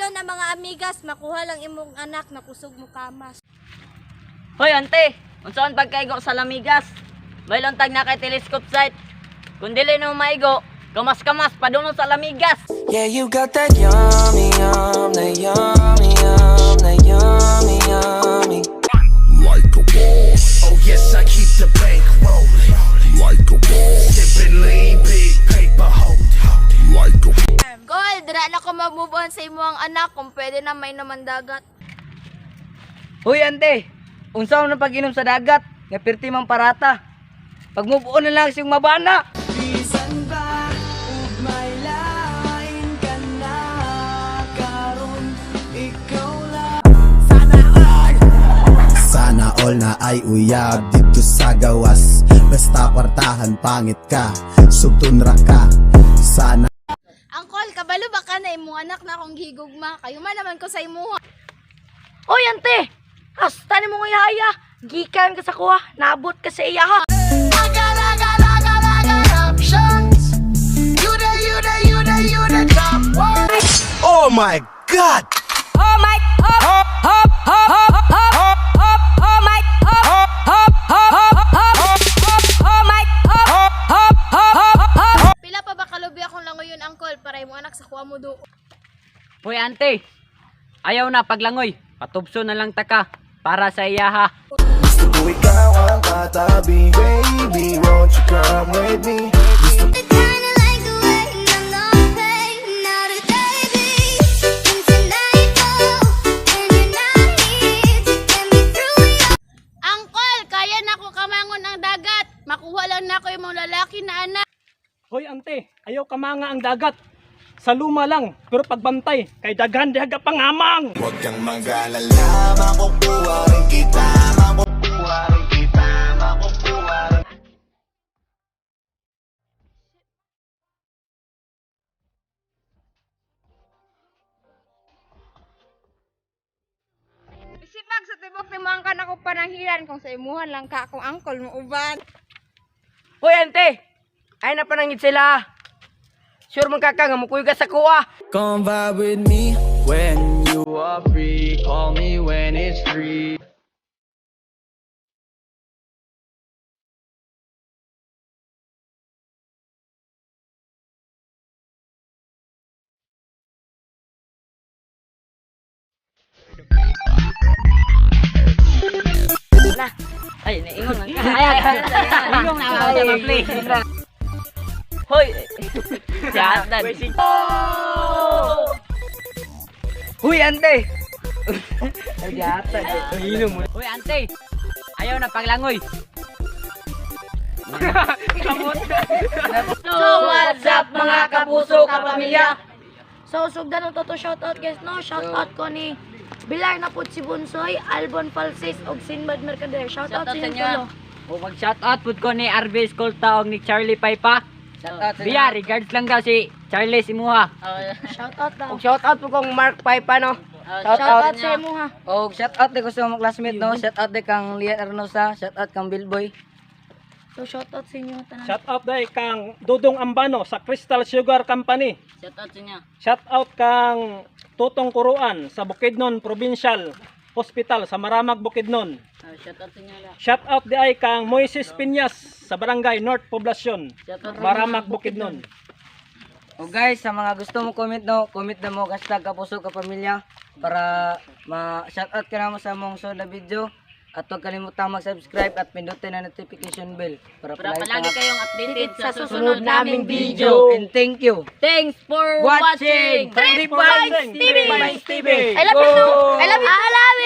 Bailo na mga amigas, makuha lang imong anak na kusog mo kamas. Hoy, ante! Unsaon pagkaigo sa lamigas? Bailon tag na kay telescope sight. Kung dili na mo maigo, kamas-kamas padulong sa lamigas. Yeah, you got that yummy, yum, that yummy, yum, that yummy, yummy. Like a boss. Oh yes, I keep the bank rolling. Like a boss. Sipping lean, big paper hold. Like a Gold, dira na ko mag-move on sa imong anak kung pwede na may naman dagat. Hoy ante, unsa man pag-inom sa dagat? Nga pirti man parata. Pag move on na lang siyang mabana. Bisan ba ug may lain ka na karon, ikaw lang. Sana all na ay uyab dito sa gawas. Basta kwartahan pangit ka, sugtun ra ka. Sana Angkol, kabalo ba ka na imong anak na akong gigugma? Kayo man naman ko sa imuha. Oy, ante! Hasta ni mo nga yaya. Gikan ka sa kuha, naabot ka sa iya ha. I got, I got, I got, I got options. You the, you the, you the, you the top one. Oh my God! Oh my, oh, oh, oh, oh, oh, oh, oh, oh my, oh, oh, oh, oh, oh, oh my, oh, oh, oh, oh, oh. Pila pa ba kalubi akong langoyon, angkol, para imong anak sa kuha mo do. Hoy, ante! Ayaw na paglangoy. Patubso na lang taka para sa iya ha. Gusto ko ikaw ang katabi. Baby, won't you come with me? Gusto Kinda like the way I'm not paid, not a baby. Into nightfall, and you're not here to get me through it. Angkol, kaya na ko kamangon ang dagat. Makuha lang na ko imong lalaki na anak. Hoy ante, ayaw kamanga ang dagat. Sa luma lang, pero pagbantay, kay daghan dihaga pangamang. Huwag kang mag-alala, makukuha rin kita, makukuha rin kita, makukuha rin. Isipag sa tibok ni ka na ko pananghiran kung sa imuhan lang ka akong angkol mo uban. Hoy ante, ay na panangit sila. Sure man kaka nga mukuy ka sa kuha. Come vibe with me when you are free. Call me when it's free. Ay, naingon lang ka. Ay, ay, ay, na ako sa play. Hoy! Siya, Hoy ante. Ay gata. Hoy, ante! Ayaw na paglangoy. So, what's up mga kapuso, kapamilya? So, sugdan ang toto shoutout guys, no? Shoutout ko ni Bilar na pud si Bunsoy, Albon Falsis, og Sinbad Mercader. Shoutout sa inyo tulo. O mag shoutout pud ko ni RB Escolta og ni Charlie Paipa. Shoutout sa Biya, regards lang ka si Charlie Simuha. Shoutout daw. Og shoutout po kong Mark Paipa no. Shoutout sa imuha. Og shoutout din ko sa mga classmate no. Shoutout din kang Lian Arnosa, shoutout kang Billboy. So, shoutout sa inyo tanan. Shout out dahil kang Dudong Ambano sa Crystal Sugar Company. Shoutout sa inyo. Shout out kang Tutong Kuruan sa Bukidnon Provincial Hospital sa Maramag, Bukidnon. Shoutout sa inyo. Shout out di ay kang Moises Piñas sa Barangay North Poblacion, Maramag, Bukidnon. O guys, sa mga gusto mo comment no, comment na mo #KapusoKapamilya para ma-shoutout ka na mo sa mong sunod na video. At huwag kalimutang mag-subscribe at pindutin ang notification bell para palagi kayong updated Sa susunod naming video. And thank you. Thanks for Watching! watching. Three Points TV! TV! I love you too. I love you. I love